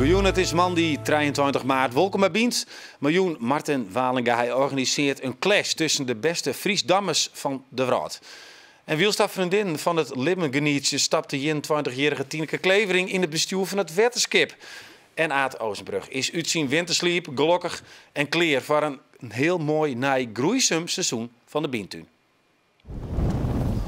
Goejûn, it is moandei 23 maart. Wolkom by Bynt. Miljoen Marten Walinga hy organisearret in clash tusken de bêste Fryske dammers fan de wrâld. En wylst har freondinnen fan it libben genietsje, stapt de 21-jierrige Tineke Clevering yn it bestjoer fan it Wetterskip. En Aad Oosenbrug is út syn wintersliep gelokkich en klear foar in hiel moai nij groeisum seizoen fan de Byntún.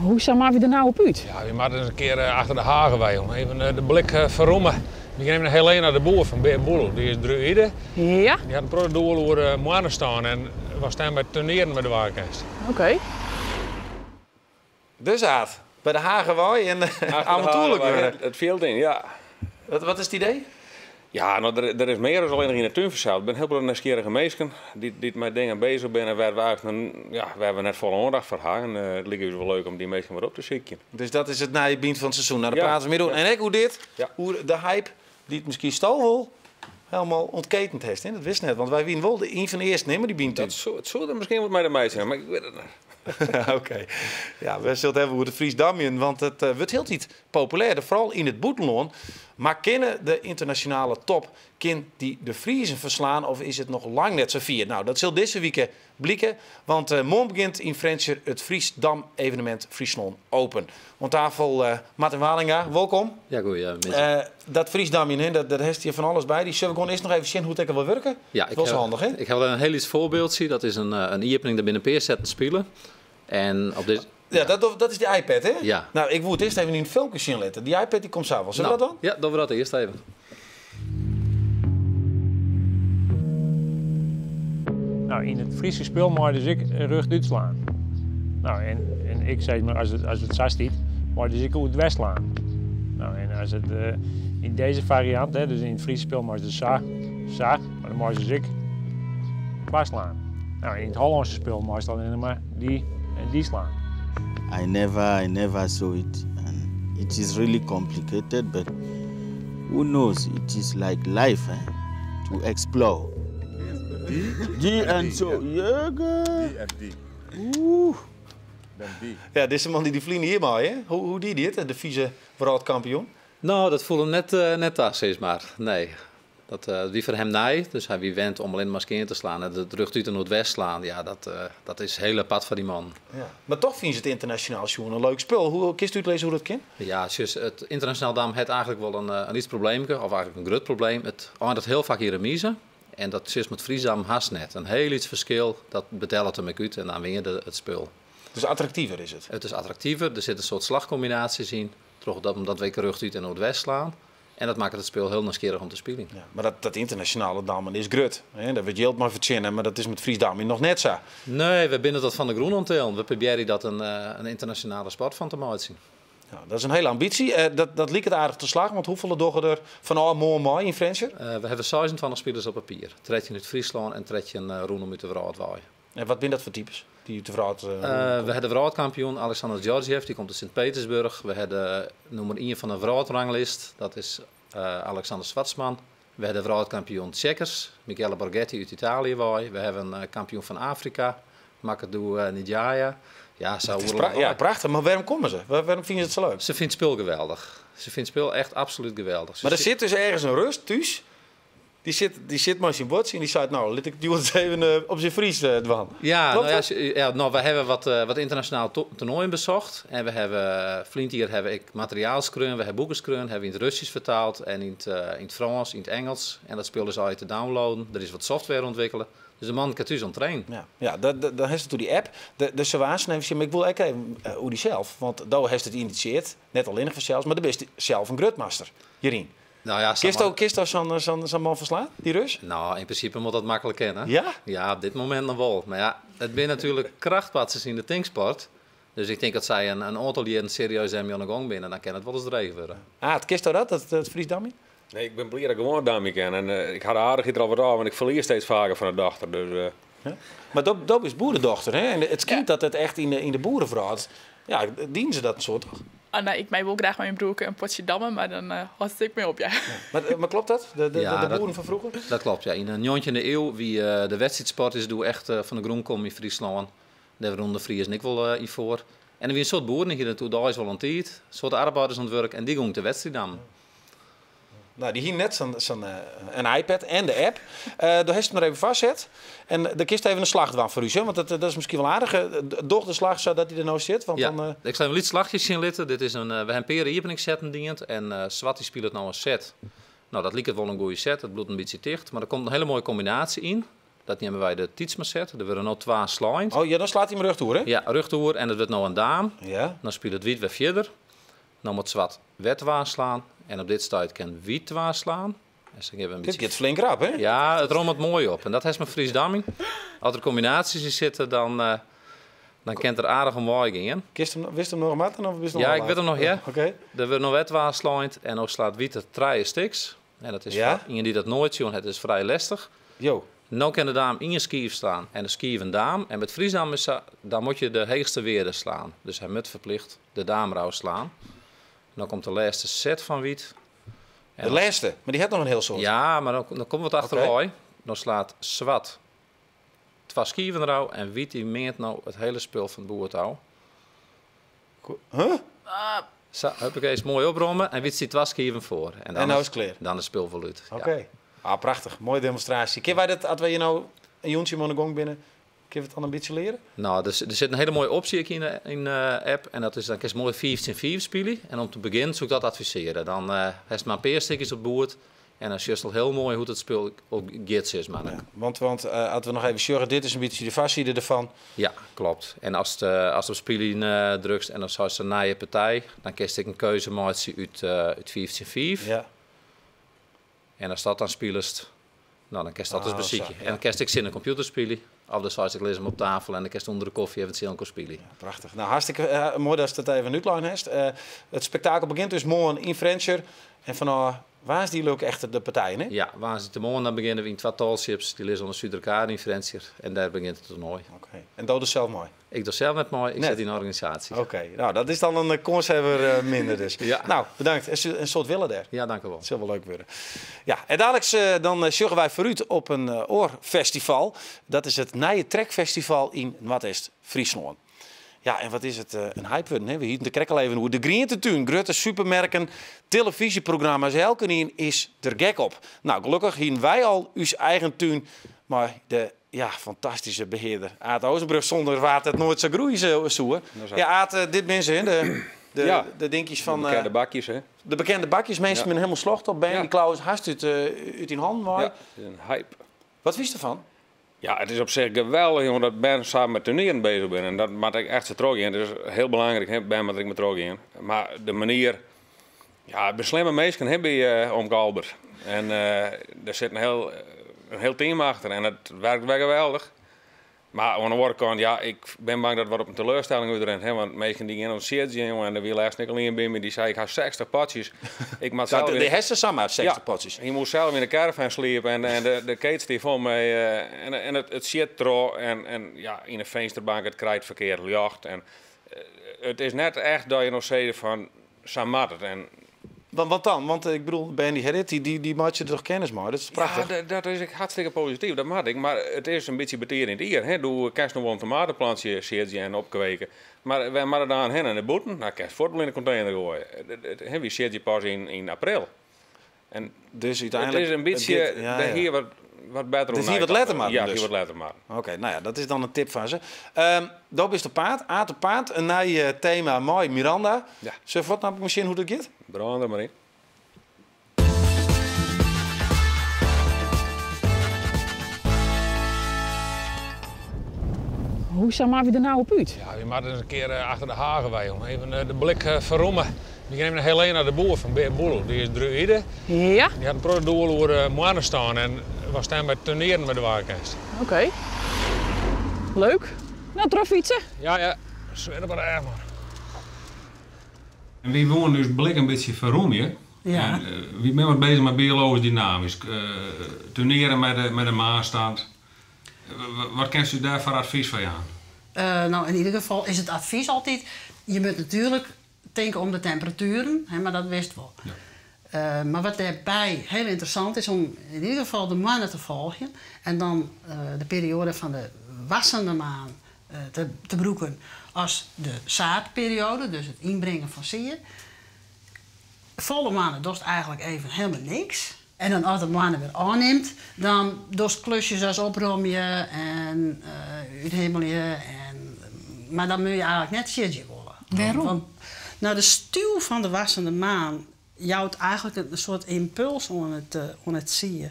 Hoe sa moatte we der no op út? Ja, we moatte ris in kear achter de hage wei om even de blik ferromme. We gean even nei Helena de Boer fan Bear Boeloe. Dy is druïde. Ja. Dy hat in protte doel oer moannestân en watst dêr mei turnearen mei dwaan kinst. Oké. Dus Aad, by de Hagewei en avontoerlik wurde. It fjild yn, ja. Wat is it idee? Ja, no, der is mear as allinnich yn de tún fansels. Der binne hiel protte nijsgjirrige minsken dy't mei dingen bezich binne wêr't we eigentlik, ja, wêr't we net folle oandacht foar ha. En it liket ús wol leuk om dy minsken wat op te sykjen. Dus dat is it nije Bynt fan it seizoen. No, dêr prate we mear oer. En ek oer dit, oer de hype dy't miskien sto wol helemaal ûntketend hast. Dat wist net, want wy wienen wol de ien fan de earsten, hè, mei dy Byntún. Dat soe, it soe der miskien wat mei te meitsjen ha, mar ik wit it net. Oké. Ja, we sille it hawwe oer de Frysk damjen, want it wurdt hieltyd populêrder, foaral yn it bûtenlân. Mar kinne de ynternasjonale top kin dy de Friezen ferslaan of is it noch lang net sa fier? No, dat sil dizze wike blike, want moarn begjint yn Frjentsjer it Frysk Dam-evenemint Fryslân Open. Oan tafel Martin Walinga, wolkom. Ja, goeiemiddei. Dat Frysk damjen, hè, dat hast hjir fan alles by. Dy sille we gewoan earst noch even sjen hoe't it ek wol wurket. Ja, ik Wol sa handich, hè? Ik ha in hiel lyts foarbyldje. Dat is in iepening, dêr binne in pear setten spile. En op dizze Ja, dat is dy iPad, hè? Ja. No, ik woe it earst even yn it filmke sjen litte. Dy iPad dy komt sa wol. Sille we dat dwaan? Ja, dogge we dat earst even. No, yn it Fryske spul mei dus ek rjochtút slaan. No, en ik sis mar, as it sa stiet, mei dus ek oerdwers slaan. No, en as it yn dizze fariant, hè, dus yn it Fryske spul mei dus sa, sa, mar dan mei dus ek twa slaan. No, yn it Hollânske spul meist allinnich mar dy en dy slaan. I never saw it, and it is really complicated, but who knows? It is like life, eh? To explore. D and so, yeah, D en D. Oeh. Dan D. Ja, dizze man dy fleane hjir mei, hè? Hoe die dit, de fize wrâldkampioen? No, dat foel him net ta, sis mar. Nee. Dat wie foar him nij, dus hy wie wend om allinnich mar skean te slaan. En it rjochtút en oerdwers slaan, ja, dat is hiel apart foar dy man. Ja. Mar dochs fine se it ynternasjonaal sjoen in leuk spul. Hoe kinst útlizze hoe't dat kin? Ja, sjoch, it ynternasjonaal dam hat eigentlik wol in lyts probleemke, of eigentlik in grut probleem. It einiget hiel faak yn remise. En dat sjochst mei it Frysk dam hast net. In hiel lyts ferskil, dat betellet him ek út en dan winne je it spul. Dus attraktiver is it? It is attraktiver, der sitte in soad slachkombinaasjes yn, trochdat omdat we ek rjochtút en oerdwers slaan. En dat makket it spul hiel nijsgjirrich om te spyljen. Ja, mar dat ynternasjonale dammen is grut. Hè? Dêr wurdt jild mei fertsjinne, mar dat is mei it Frysk damjen noch net sa. Nee, we binne dat fan de grûn oan it tillen. We probearje dat in ynternasjonale sport fan te meitsjen. Ja, dat is in hiele ambysje. Dat liket aardich te slagjen, want hoefolle dogge der fanôf moarn mei yn Frjentsjer? We hawwe 26 spilers op papier. 13 út Fryslân en 13 rûnom út de wrâld wei. En wat binne dat foar types dy't út de wrâld? We hawwe de wrâldkampioen Alexander Georgiev, dy komt út Sint-Petersburg. We hawwe de nûmer 1 fan de wrâldranglist, dat is Alexander Schwarzman. We hawwe de wrâldkampioen Checkers, Michele Borghetti út Italië wei. We hawwe in kampioen fan Afrika, Makadou Nidjaya. Ja, sa Dat is ja, prachtich. Mar wêrom komme se? Wêrom fine se it sa leuk? Se fine it spul geweldich. Se fine it spul echt absolút geweldich. Mar der sit dus ergens in Rus thús. Dy sit mei syn buordsje en dy seit, no, lit ik it hjoed even op syn Frysk dwaan. Ja, Kloppet no ja, dat? Ja, no, we hawwe wat ynternasjonaal toernoaien besocht. En we hawwe, ferline jier hawwe ik materiaal skreaun, we hawwe boeken skreaun, hawwe yn it Russysk fertaald en yn it Frânsk, yn it Ingelsk. En dat spul is allegear te downloaden. Der is wat software ûntwikkele. Dus de man kin thús oan trainen. Ja, dan hast it oer dy app. De Sawazen even sjen, mar ik wol ek even oer dysels. Want do hast it initiearre, net allinnich fansels, mar do bist sels in grutmaster hjiryn. No ja, Kinst sa'n man ferslaan, dy Rus? No, yn prinsipe moat dat maklik kinne. Ja? Ja, op dit momint noch wol. Mar ja, it binne natuerlik krachtpatsers yn de tinksport. Dus ik tink dat sy in oantal jierren serieus dêrmei oan de gong binne, dan kin it wolris dreech wurde. Ah, kinst dat, dat Frysk damjen? Nee, ik bin bliid dat ik gewoan damje kin. En ik ha de aardichheid der al wat ôf, want ik ferlies steeds faker fan de dochter. Dus. Ja. Mar do bist boeredochter, hè? En it skynt dat it echt yn de boerewrâld, ja, diene se dat in soad, toch? Ah, no, ik mei wol graach mei myn broerke in potsje damme, mar dan hâldt it ek mei op, ja. Ja. Mar kloppet dat? Ja, De dat boeren fan froeger? Dat kloppet, ja. Yn de 19e iuw wie de wedstriidsport is doe echt fan de grûn kommen yn Fryslân. Dêr rûnen de Friezen ek wol yn foar. En der wie in soad boeren, dy hiene doe deis wol in tiid, in soad arbeiders oan it wurk en dy gongen te wedstriiddammen. Nou, dy hie net sa'n in iPad en de app. Dêr hast him der even foarset. En dêr kinst even in slach dwaan foar ús, hè? Want dat is miskien wol aardich. Doch de slach sadat hy der no sit. Want Ja, dan, ik sil even in lyts slachje sjen litte. Dit is in, we ha in pear iepeningssetten dien en swart dy spilet no in set. No, dat liket wol in goede set, it bliuwt in bytsje ticht, mar der komt in hiele moaie kombinaasje yn. Dat neame wy de Tietzma-set. Der wurde no twa slein. Oh ja, dan slacht hy him rjocht oer, hè? Ja, rjocht oer en it wurdt no in daam. Ja. Dan spilet wyt wer fierder. No moat swart wer twa slaan en op dit stuit kin wyt twa slaan. En sa gean we in Dit bytsje giet flink rap, hè? Ja, it rommet moai op. En dat hast mei Frysk damming. As der kombinaasjes yn sitte, dan kin it der aardich om wei gean. Kinst him, witst him noch, Marten, of bist noch Ja, al ik wit him noch, ja. Oké. Der wurde no wer twa slein en no slaat wyt der trije stiks. En dat is Ja? foar ien dy't dat noait sjoen hat, is frij lestich. Jo. No kin de daam ien skiif slaan en de skiif in daam. En met Frysk dammen is sa, dan moat je de heechste wearde slaan. Dus hy moat ferplicht de daam rau slaan. Dan komt de lêste set fan wyt. En De lêste? Mar dy hat noch in hiel soad. Ja, mar dan komt wat achterwei. Dan slaat swart twa skiven rau en wyt dy meant no it hiele spul fan it boerd ôf. Huh? Sa, huppakee, is moai opromme en wyt stiet twa skiven foar. En dan En no is it klear. Dan is it spul wol út. Ja. Oké. Ah, prachtich. Moaie demonstraasje. Kinne wy dat, as wy hjir no in jûntsje oan de gong binne, kinne we it dan in bytsje leare? No, der sit in hiele moaie opsje ek yn de app. En dat is, dan kinst moai fiif tsjin fiif spylje. En om te begjinnen soe ik dat advisearje. Dan hast mar in pear stikjes op boerd. En dan sjochst al hiel moai hoe't it spul op giet, sis mar. Ja, want as we noch even sjogge, dit is in bytsje de foarside derfan. Ja, klopt. En ast op spyljen drukst en dan seist in nije partij, dan kinst ek in keuze meitsje út fiif tsjin fiif. Ja. En ast dat dan spylest, no, dan kinst dat ris Ah, sa, besykje. ja. En dan kinst ek tsjin de kompjûter spylje. Of dan seist ik lis him op tafel en dan kinst ûnder de kofje even tsjin elkoar spylje. Ja, prachtich. Nou, hartstikke moai datst it even útlein hast. It spektakel begjint dus moarn yn Frjentsjer. En fanôf woansdei leau ik echt de partijen, hè? Ja, woansdeitemoarn dan begjinne we yn twa tallships. Dy lizze oan de Suderkade yn Frjentsjer. En dêr begjint it toernoai. Oké. En do dochst sels mei? Ik doch sels net mei, ik Net? sit yn de organisaasje. Oké, nou dat is dan in kânshawwer minder dus. Ja. Nou, bedankt. En in soad wille dêr. Ja, dank u wol. It sil wol leuk wurde. Ja, en daliks dan sjogge wy foarút op in oar festival. Dat is it nije Trekfestival yn Noardeast-Fryslân. Ja, en wat is it in hype wurden, hè? We hienen it der krekt al even oer. De grientetún, grutte supermerken, telefyzjeprogramma's, elkenien is der gek op. Nou, gelokkich hienen wy al ús eigen tún mei de, ja, fantastyske behearder Aad Oosenbrug, sûnder wa't it noait sa groeie soe. Dat is Ja, Aad, dit binne se, hè? De Ja. dinkjes van, De bekende bakjes, hè? De bekende bakjes. Minsken Ja. binne helemaal slocht op. Ben, Ja. die klauwen is hast út dyn hannen wei. Ja, het is een hype. Wat wist ervan? Ja, het is op zich geweldig, jongen, dat Ben samen met turnieren bezig ben. En dat moet ik echt zo terug in. Dat is heel belangrijk, hè, Ben moet ik me terug in. Maar de manier... Ja, beslimme mensen hebben bij Omke Albert. En er zit een heel team achter en het werkt wel geweldig. Maar aan de andere kant, ja, ik ben bang dat wat op een teleurstelling uitrent. Hè? Want mensen die in ons zitten, jongen, en er wie laatst niet alleen bij me, die zei ik had 60 potjes. Ik moet zelf De in de hersenen samen uit 60 Ja, potjes. Je moest zelf in de caravan sliepen en de keets die voor mij, en het zit trouw en ja, in de vensterbank het krijgt verkeerd licht. En het is net echt dat je nog zegt van, zo moet het. En Want wat dan? Want ik bedoel, Ben die Herrit, die maakt je toch kennis maar. Dat is prachtig. Ja, dat is ik hartstikke positief, dat mag ik. Maar het is een beetje betier in het ier. Hè? Doe kerst nog wel een tomatenplantje zitten en opkweken. Maar wij moeten daar hen en de boeten, nou, kerst voetbal in de container gooien. Hè, wie zit je pas in april? En Dus uiteindelijk het is een beetje het dit, ja, dat ja. hier wat beter Dus om hier wat na te letter maar Ja, dus. hier wat letter maar. Oké, nou ja, dat is dan een tip van ze. Doop is de paard, Aad op paard, een nieuw thema, mooi, Miranda. Ja. Zullen we wat nou misschien hoe dat gaat? Brand er maar in. Hoe zijn we er nou op uit? Ja, we moeten eens een keer achter de hagen wij, jongen. Even de blik verroemen. We gaan even naar Helena de Boer van Beer Boelo. Die is druïde. Ja. Die had een protodoel over mannen staan en was daar met turneren met de waarkast. Oké. Leuk. Nou, terug fietsen. Ja, ja. Zweer maar erg, man. En we wonen dus blik een beetje verroemen. Ja. En wie ben wat bezig met biologisch dynamisch. Turneren met de maanstand. Wat kent u daar voor advies van aan? In ieder geval is het advies altijd... je moet natuurlijk denken om de temperaturen, hè, maar dat wist wel. Ja. Maar wat daarbij heel interessant is om in ieder geval de mannen te volgen... en dan de periode van de wassende maan te broeken als de zaadperiode, dus het inbrengen van zeer. Folle moanne dochst eigentlik even helemaal niks. En dan as de moanne wer ôfnimt, dan dochst klusjes as opromje en úthimmelje. En, mar dan moatte je eigentlik net siedzje wolle. Wêrom? Want, nou, de stuw fan de wassende maan jout eigentlik in soart ympuls oan it sie.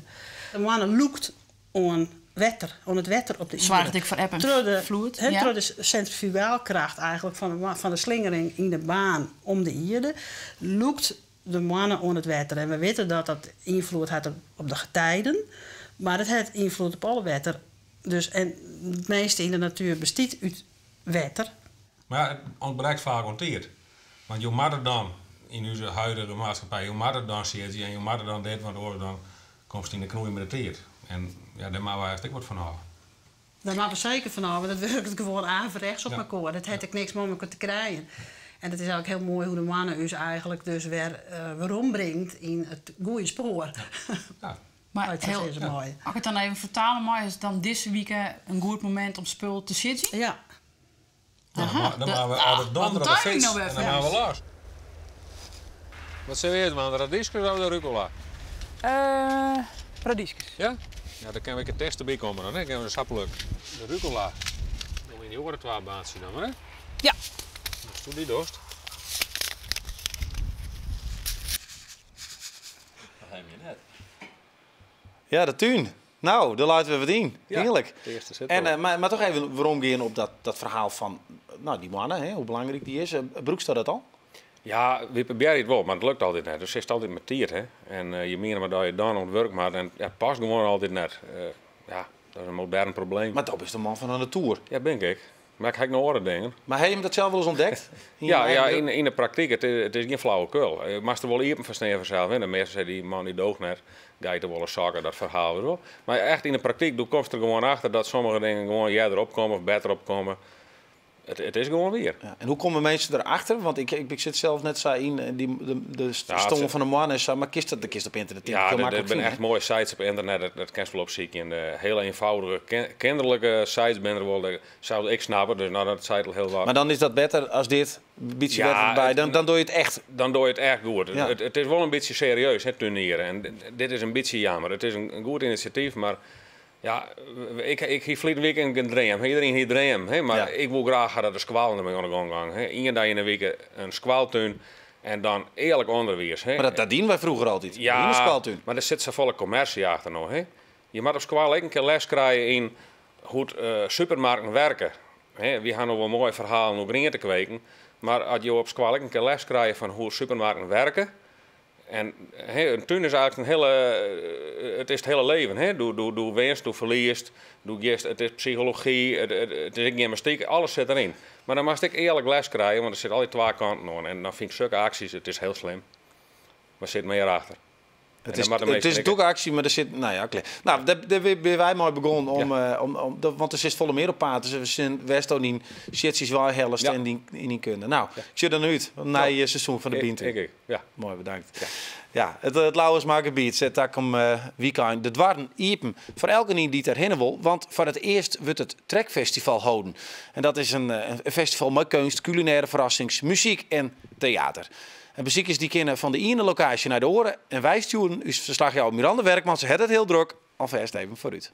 De moanne lûkt oan wetter, oan it wetter op de ierde. Soarget ek foar eb en floed. Troch de sintrifugaalkracht eigentlik fan de slingering yn de baan om de ierde, lûkt de moanne oan it wetter. En we witte dat dat ynfloed hat op de getijden, mar it hat ynfloed op alle wetter. Dus, en it measte yn de natuer bestiet út wetter. Mar ja, it ûntbrekt faak oan tiid. Want jo moatte dan, yn ús huidige maatskippij, jo moatte dan siedzje en jo moatte dan dit, want oars dan komst yn de knoei mei de tiid. En ja, dêr moatte wy echt ek wat fan ôf. Dêr moatte we seker fan ôf, want it wurket gewoan averechts op mekoar. Dat hat ek niks mei mekoar te krijen. En it is ek hiel moai hoe't de moanne ús eigentlik dus wer werombringt yn it goede spoar. Mar As ik sa sizze mei. As ik it dan even fertale mei, is dan dizze wike in goed momint om spul te siedzjen? Ja. Aha, dan moatte we altyd donder op de fyts en dan moatte we los. Wat sille we earst dwaan, de radyskes of de rucola? Radyskes. Ja? Ja, dan kinne we ek it test derby komme dan, hè? Kinne we de sap plukke. De rucola. Dogge we yn dy oare twa baantsjes dan mar, hè? Ja. Asto dy dochst. Dat ha je net. Ja, de tún. Nou, dêr leit wer wat yn. Hearlik. De earste sit En, al. mar toch even weromgean op dat ferhaal fan, nou, dy moanne, hè, hoe belangryk dy is. Brûkst dat al? Ja, wy probearje it wol, mar it lukt altyd net. Do sitst altyd mei tiid, hè. En je miene mar dat je dan oan it wurk moatte en ja, it past gewoan altyd net. Ja, dat is in modern probleem. Mar do bist in man fan de natoer. Ja, bin ik ek. Mar ik ha ek noch oare dingen. Mar ha jim dat sels wolris ûntdekt? Yn Ja, je ja, eigen yn de praktyk. It is gjin flauwekul. Je moatst der wol iepen foar stean fansels. Hè. De measten sizze, dy man dy doocht net. Geiten wolle sokken, dat ferhaal wol. Mar echt yn de praktyk, do komst der gewoan achter dat sommige dingen gewoan earder opkomme of better opkomme. It is gewoan wier. Ja, en hoe komme minsken derachter? Want ik sit sels net sa yn de stân fan de moanne en sa, mar kinst dat, kinst op ynternet Ja, hiel der maklik binne fine, echt moaie sites op ynternet, dat kinst wol opsykje. De hiele eenvoudige, kinderlike sites binne der wol, dêr sels ik snap it, dus nou, dat seit al hiel wat. Mar dan is dat better as dit, in bytsje Ja, wetter derby, dan doe je it echt. Dan doe je it echt goed. Ja. It is wol in bytsje serieus, hè, tunieren. En dit is in bytsje jammer. It is in goed inisjatyf, mar ja, ik hie ferline wike in dream. Iedereen hie dream, hè, mar ik woe graach ha dat de skoallen dermei oan de gong gong, hè. Ien dei yn de wike in skoaltún en dan earlik ûnderwiis, hè. Mar dat dienen wy froeger altyd, Ja, yn de skoaltún. mar der sit safolle kommersje achter no, hè. Je moatte op skoalle ek in kear les krije yn hoe't supermarkten werke. Hè, wy ha no wol moaie ferhalen oer griente kweken, mar as jo op skoalle ek in kear les krije fan hoe supermarkten werke, en hè, in tún is eigentlik in hiele, it is it hiele leven. Hè. Do winst, do ferliest, do giest, it is psychology, it is ek gymnastyk, alles sit deryn. Mar dan moatst ek earlik les krije, want der sit altyd twa kanten oan. En dan fyn ik sokke aksjes, it is hiel slim. Mar sit mear achter. Het En dan moatte is minsken een ek tûke mar der sit, nou ja, klear. Nou, dêr binne wy mei begûn om, om, want der sit folle mear op paad. Dus we sjen wêr'tsto dyn sjitsjes weihellest en yn dyn kunde. Nou, ik sjoch der nei út, in nij seizoen fan de Bynt. Ik ek, ja. Moai, bedankt. Ja, it Lauwersmargebiet set takom wykein de doarren iepen foar elkenien dy't derhinne wol, want foar it earst wurdt it Trekfestival holden. En dat is in festival mei keunst, kulinêre ferrassings, muzyk en teater. En besikers dy kinne fan de iene lokaasje nei de oare. En wy stjoeren ús ferslachjouwer Miranda Werkman, se hat it hiel drok, alfêst even foarút.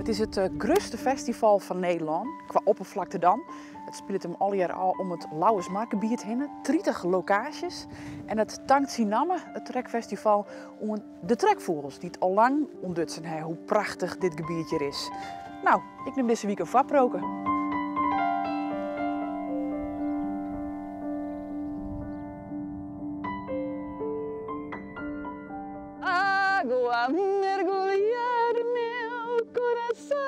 It is it grutste festival fan Nederlân, kwa opperflakte dan. It spilet him allegear ôf om it Lauwersmargebiet hinne, 30 lokaasjes. En it tankt syn namme, it Trekfestival, oan de trekfûgels dy't al lang ûntdutsen ha hoe prachtich dit gebiet hjir is. Nou, ik nim dizze wike in foarproke. Água mergulhar meu coração.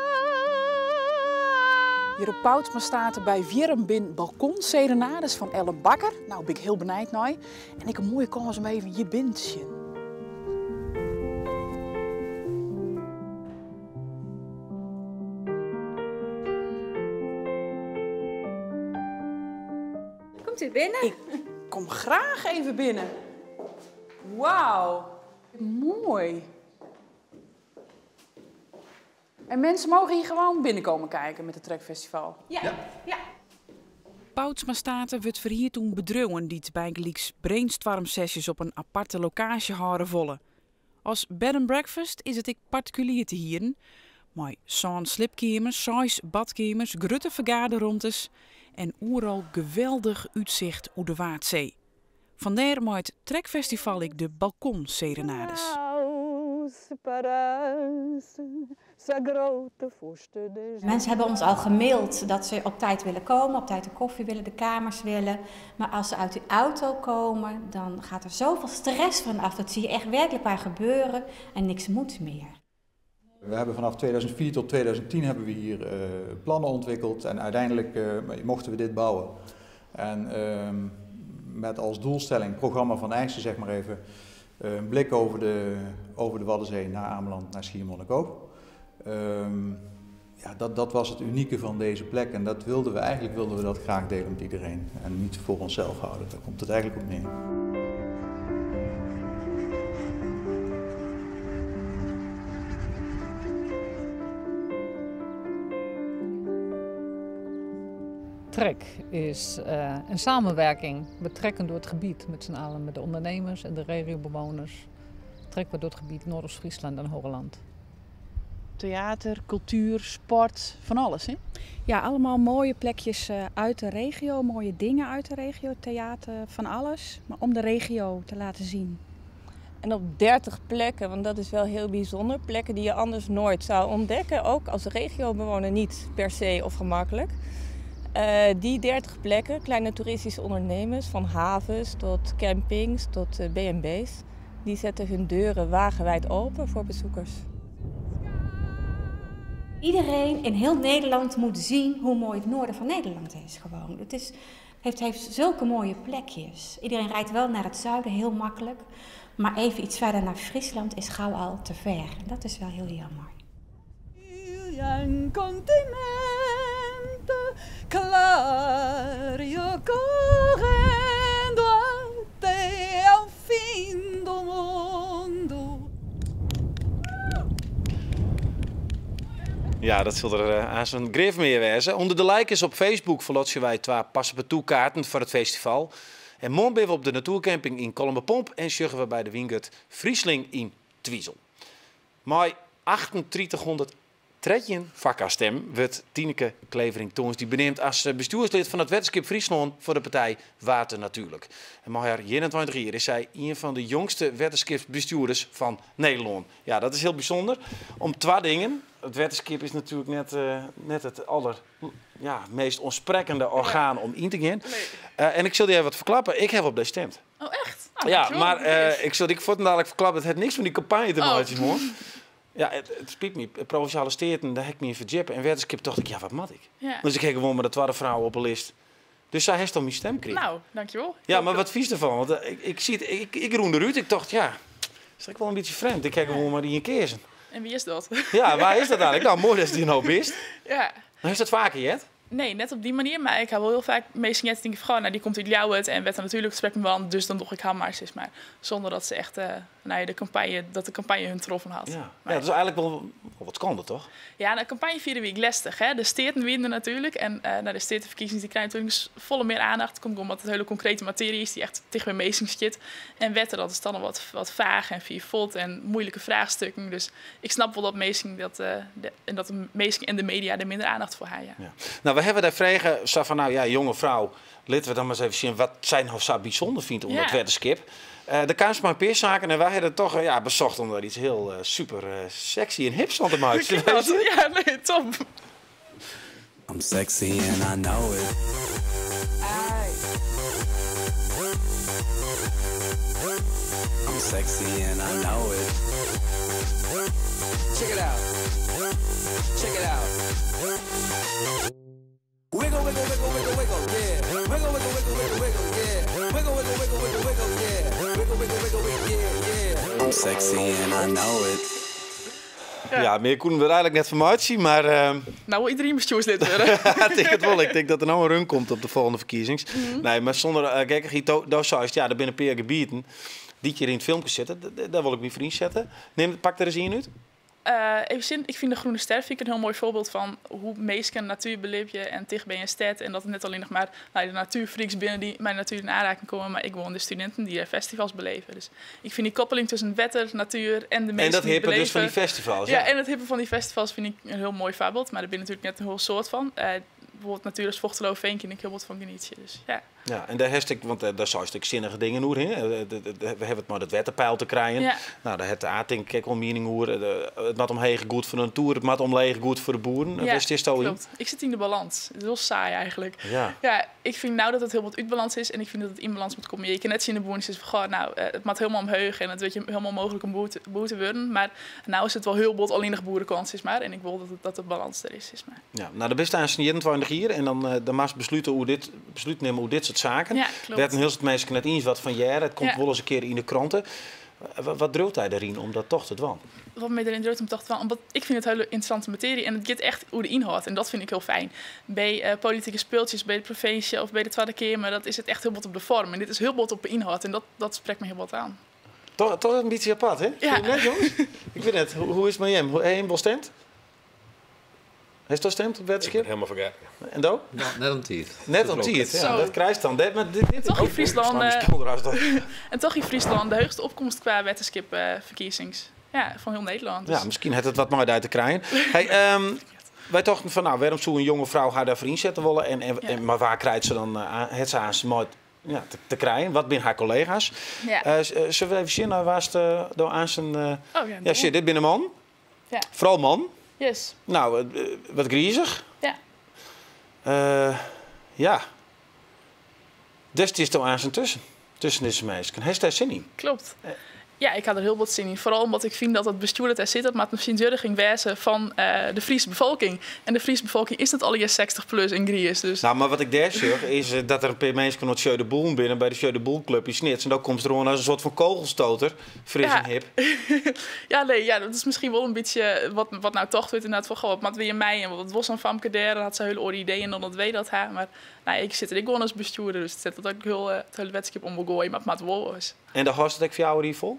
Hjir op Poutsma State by Wierrum bin balkonserenades fan Ellen Bakker. Nou, bin ik hiel benijd nei. En ik in moaie kâns om even hjir binnen te sjen. Komt u binnen? Ik kom graach even binnen. Wauw, moai. En mensen mogen hier gewoon binnenkomen kijken met het Trekfestival? Ja, ja. Poutsma State wurdt ferhierd oan bedriuwen dy't bygelyks brainstoarmsesjes op in aparte lokaasje hâlde wolle. As bed and breakfast is it ek partikulier te hieren, mei sân sliepkeamers, seis badkeamers, grutte fergaderromtes en oeral geweldich útsicht oer de Waadsee. Fandêr mei it Trekfestival ek de balkonserenades. Mensen hebben ons al gemaild dat ze op tijd willen komen, op tijd de koffie willen, de kamers willen. Maar als ze uit de auto komen, dan gaat er zoveel stress van af. Dat zie je echt werkelijk waar gebeuren en niks moet meer. We hebben vanaf 2004 tot 2010 hebben we hier plannen ontwikkeld en uiteindelijk mochten we dit bouwen. En met als doelstelling, programma van eisen zeg maar even, een blik over de Waddenzee naar Ameland, naar Schiermonnikoog. Ja, dat was het unieke van deze plek en dat wilden we eigenlijk wilden we dat graag delen met iedereen en niet voor onszelf houden. Daar komt het eigenlijk op neer. Trek is een samenwerking. We trekken door het gebied met z'n allen, met de ondernemers en de regiobewoners. Trekken we door het gebied Noordoost-Friesland en Hogeland. Theater, cultuur, sport, van alles hè? Ja, allemaal mooie plekjes uit de regio, mooie dingen uit de regio, theater, van alles. Maar om de regio te laten zien. En op 30 plekken, want dat is wel heel bijzonder. Plekken die je anders nooit zou ontdekken, ook als regiobewoner niet per se of gemakkelijk. Die 30 plekken, kleine toeristische ondernemers, van havens tot campings tot B&B's, die zetten hun deuren wagenwijd open voor bezoekers. Iedereen in heel Nederland moet zien hoe mooi het noorden van Nederland is. Gewoon. Het heeft zulke mooie plekjes. Iedereen rijdt wel naar het zuiden, heel makkelijk. Maar even iets verder naar Friesland is gauw al te ver. En dat is wel heel jammer. Claro correndo até ao fim do mundo. Ja, dat sil der aanst grif mear wêze. Under de likes op Facebook ferlotsje wy twa passepartout-kaarten foar it festival. En moarn binne we op de natoercamping yn Kollumerpomp en sjogge we by de Wyngert Friesling yn Twizel. Mei 3813 foarkarstimmen wurdt Tieneke Clevering tongersdei beneamd as bestjoerslid fan it Wetterskip Fryslân foar de partij Water Natuurlijk. En mei har 21 jier is sy ien fan de jongste wetterskipsbestjoerders fan Nederlân. Ja, dat is hiel bysûnder. Om twa dingen. It wetterskip is natuerlik net it aller, ja, meast oansprekkende orgaan om yn te gean. Nee. En ik sil dy even wat ferklappe. Ik ha op dy stimd. Oh, echt? Oh, Ja, dankjewel. mar ik sil dy fuortendaliks ferklappe, it hat niks fan dy kampanje te meitsjen, hoor. Ja, it spyt my. Provinsjale Steaten, dêr ha ik my yn ferdjippe. En wetterskip tocht ik, ja, wat moat ik? Dus ik ha gewoan mar de twadde frou op 'e list. Dus sa hast al myn stim krigen. Nou, dankjewel. Ja, mar wat fynst derfan? Want ik rûn derút. Ik tocht, ja, is ek wol in bytsje frjemd. Ik ha gewoan mar ien keazen. En wie is dat? Ja, wa is dat eigenlik? Nou, moai datst dy no bist. Ja. Hast dat faker heard? Nee, net op dy manier. Mar ik ha wol hiel faak minsken heard tinke fan, goh, nou, dy komt út Ljouwert en Wetter Natuurlijk sprekt my oan, dus dan doch ik har mar, sis mar. Sûnder dat se echt, nou ja, dat de kampanje hun troffen hat. Ja, ja, dat is eigenlik wol wat skande, toch? Ja, de kampanje fierde wie ek lestich. Hè? De Steaten wiene der natuerlik. En nou, de Steateferkiezings dy krije natuerlik folle mear oandacht. Komt omdat it hiele konkrete matearje is dy't echt ticht by minsken stiet. En wetter, dat is dan noch wat faach en fier fuort en muoilike fraachstikken. Dus ik snap wol dat minsken dat, en dat de minsken en de media der minder oandacht foar ha. Ja. Ja. Nou, we hawwe dêr frege, sa fan, nou ja, jonge frou, litte we dan mar ris even sjen wat sy no sa bysûnder fynt oan it wetterskip. Der kaam mar in pear saken en wy hawwe it toch, ja, besocht om der yts hiel super sexy en hips fan te meitsjen. Ja, nee, top. I'm sexy and I know it. I'm sexy and I know it. Check it out. Check it out. Wiggle, wiggle, wiggle, wiggle, wiggle, yeah. Wiggle, wiggle, wiggle, wiggle, wiggle, yeah. Wiggle, wiggle, wiggle, wiggle, wiggle, yeah. Wiggle, wiggle, wiggle, wiggle, yeah, yeah. I'm sexy and I know it. Ja, mear koene we der eigenlik net fan meitsje, mar Nou wol iderien bestjoerslid wurde. Ik tink it wol. Ik tink dat der no in run komt op de folgjende ferkiezings. Nee, mar sûnder gekkichheid, do seist, ja, der binne in pear gebieten dy't hjir yn it filmke sitte. Dêr wol ik my foar ynsette. Nim, pak der ris ien út. Even sjen, ik fyn de Groene Ster fyn ik in hiel moai foarbyld fan hoe't minsken natuer belibje en ticht by in stêd. En dat it net allinnich mar no, de natuerfreaks binne dy't mei de natuer yn oanraking komme, mar ek gewoan de studinten dy't dêr festivals beleve. Dus ik fyn dy koppeling tusken wetter, natuer en de En minsken dat dy't hippe dus fan dy beleve. festivals, Ja, ja. en it hippe fan dy festivals fyn ik in hiel moai foarbyld, mar der binne natuerlik net in hiel soad fan. Bijvoorbeeld Natuur as Fochteloërveen kin ik hiel bot fan genietsje. Dus, ja. Ja, en dêr hast ek, want dêr seist ek sinnige dingen oer, hè? We hawwe it mei dat wetterpeil te krijen. Ja. No, dêr hat de A tink ik ek wol in miening oer. It moat omheech goed foar de natuer, it moat omleech goed foar de boeren. Ja, Wêr stiest do yn? klopt. Ik sit yn de balans. It is hiel saai eigentlik. Ja. Ja, ik fyn no dat it hiel bot út balans is en ik fyn dat it yn balans moat komme. Je kinne net tsjin de boeren sizze fan, goh, no, it moat hielendal omheech en it wurdt hielendal ûnmooglik om boer te wurden. Mar no is it wol hiel bot allinnich boerekant, sis mar. En ik wol dat de balans der is, sis mar. Ja, no, dan bist aanst 21 jier en dan moatst beslute oer dit, beslút nimme oer dit soart saken. Ja, klopt. Wêr't in hiel soad minsken net iens wat fan hearre. It komt Ja. wol ris in kear yn de krante. Wat driuwt dy deryn om dat toch te dwaan? Wat my deryn driuwt om toch te dwaan? Omdat ik fyn it hiele ynteressante matearje en it giet echt oer de ynhâld en dat fyn ik hiel fijn. By politike spultsjes by de provinsje of by de Twadde Keamer, dat is it echt hiel bot op de foarm. En dit is hiel bot op de ynhâld en dat sprekt my hiel bot oan. Toch in bytsje apart, hè? Ja. Fyn je net, jonges? Ik wit net, hoe is it mei jim? Ha jim wol stimd? Hast do stimd op Wetterskip? Ik bin hielendal fergetten. En do? No, net om tiid. Net om tiid, ja. Zo. Dat krijst dan. Dit, maar dit, Toch yn oh, Fryslân, ik sla myn spul deraf, toch? En toch yn Fryslân de heechste opkomst kwa wetterskipferkiezings. Ja, fan hiel Nederlân. Ja, Dus miskien hat it wat mei dy te krijen. Hey, wy tochten fan, no, wêrom soe in jonge frou har dêrfoar ynsette wolle? En, mar wa krijt se dan, hat se aanst mei ja, te krijen? Wat binne har kollega's? Ja. Sille we even sjen nei wa'tst do aanst in, Oh, ja, ja, shit, dit binne man. Ja. Foaral man. Yes. No, wat grizich. Ja. Ja. Dêr stiest do aanst tusken. Tusken dizze minsken. Hast dêr sin yn? Klopt. Ja, ik ha der hiel bot sin yn. Foaral omdat ik fyn dat it bestjoer dat dêr sit, dat moat in fertsjintwurdiging wêze fan de Fryske befolking. En de Fryske befolking is net allegear 60 plus en griis. Dus No, mar wat ik dêr sjoch is dat der in pear minsken oan it Jeu de Boules binne by de Jeu de Boules Club yn Snits. En dan komst deroan as in soart fan kogelstoter. Fris en hip. Ja, nee, ja, dat is miskien wol in bytsje wat no tocht wurdt ynderdaad fan, goh, wat moatte wy mei en wat wol sa'n famke dêr, dan hat se hiele oare ideeën dan dat wy dat ha. Mar no, ik sit der ek gewoan as bestjoerder, dus it set dat ek hiel, it hiele wetterskip om wol goaie, mar it moat wol ris. En dan hâldst it ek 4 jier fol?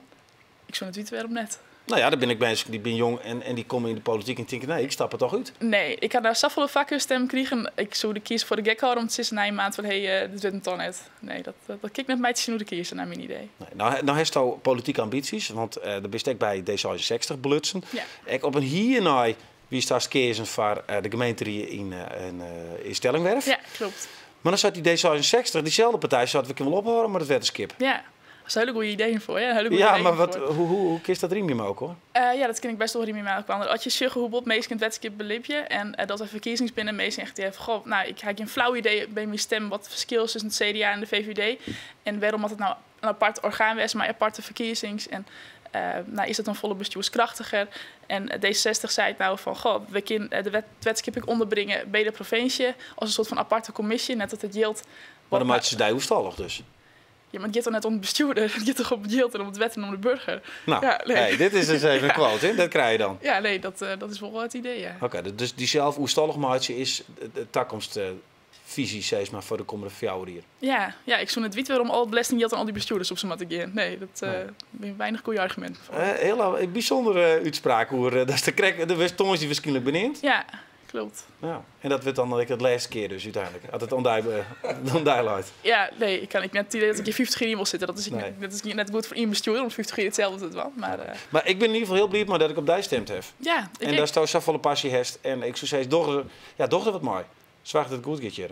Ik soe net witte wêrom net. No ja, der binne ek minsken dy binne jong en dy komme yn de polityk en tinke, nee, ik stap der toch út. Nee, ik ha no safolle foarkeurstimmen krigen. Ik soe de kiezer foar de gek hâlde om te sizzen nei in maand fan, hé, hey, dit wurdt him toch net. Nee, dat kin ik net meitsjen oer de kiezer, nei myn idee. Nee, no hasto politike ambysjes, want do bist ek by D66 belutsen. Ja. Ek op in hier nei wiest hast keazen foar de gemeenterie yn Stellingwerf. Ja, klopt. Mar dan seit dy D66, dyselde partij, seit we kinne wol ophâlde mei it wetterskip. Ja, dat is in hiele goede ideeën foar. Ja, hiele goede Ja, ideeën mar wat, foar. hoe kinst dat rymje mei elkoar? Ja, dat kin ik bêst wol rymje mei elkoar. As je sjogge hoe bot minsken it wetterskip belibje en dat der ferkiezings binne, minsken echt die goh, no, ik ha gjin flau idee by myn stim wat it ferskil is tusken it CDA en de VVD. En wêrom moat it no in apart orgaan wêze mei aparte ferkiezings? En no, is dat dan folle bestjoerskrachtiger? En D66 sei no fan, goh, we kinne de wetterskip ek ûnderbringe by de provinsje as in soart fan aparte kommisje, net dat it jild Mar dan meitsje se dy oerstallich dus. Ja, mar it giet dan net om it bestjoerder, it giet toch om it jild en om it wet en om de burger. No, ja, nee. hey, dit is dus even in quote, hè? Dat krije je dan. Ja, nee, dat is wol it idee, ja. Oké, dus dysels oerstallich meitsje is de takomstfisy, sis mar, foar de kommende 4 jier. Ja, ik soe net witte wêrom al it belestingjild oan al dy bestjoerders op se moatte gean. Nee, dat binne weinich goede arguminten foar. Hiele bysûndere útspraak oer dat is de krekt, de wurdt tongersdei wierskynlik beneamd. Ja, kloppet. Ja. En dat wurdt dan ek it lêste kear dus úteinlik, as it oan dy leit. Ja, nee, ik kan ik net it idee dat ik hjir 50 jier yn wol sitte. Dat is, Nee. dat is net goed foar ien bestjoerder om 50 jier itselde te dwaan. Mar, Mar ik bin yn ieder gefal hiel bliid mei dat ik op dy stimd ha. Ja, ik En ek. datsto safolle passy hast. En ik soe sizze, doch der, ja, doch der wat mei. Soarch dat it goed giet hjir.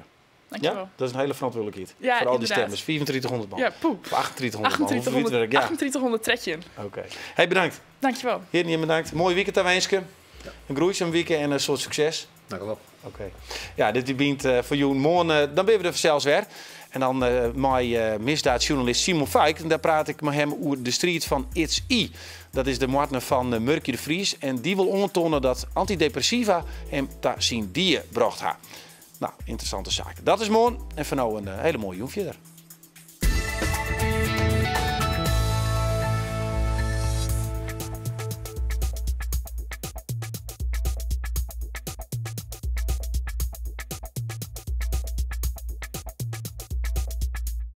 Dankjewol. Ja, dat is in hiele ferantwurdlikheid. Ja, Foar al dy ynderdaad. stimmers. 3500 man. Ja, poeh. Of 3800 man. Hoeveel werk? Ja. 3813. Oké. Hey, bedankt. Dankjewel. Hearen, bedankt. Moai weekend tawinske. In groeisum wike en in soad sukses. Dankjewol. Oké. Ja, dit wie it foar jûn. Moarn dan binne we der fansels wer. En dan mei misdiedsjoernalist Simon Vuyk. En dêr praat ik mei him oer de striid fan It's I. Dat is de moardner fan Murkje de Vries. En dy wol oantoane dat antydepressiva him ta syn dea brocht ha. No, ynteressante saak. Dat is moarn. En foar no in hiele moaie jûn fierder.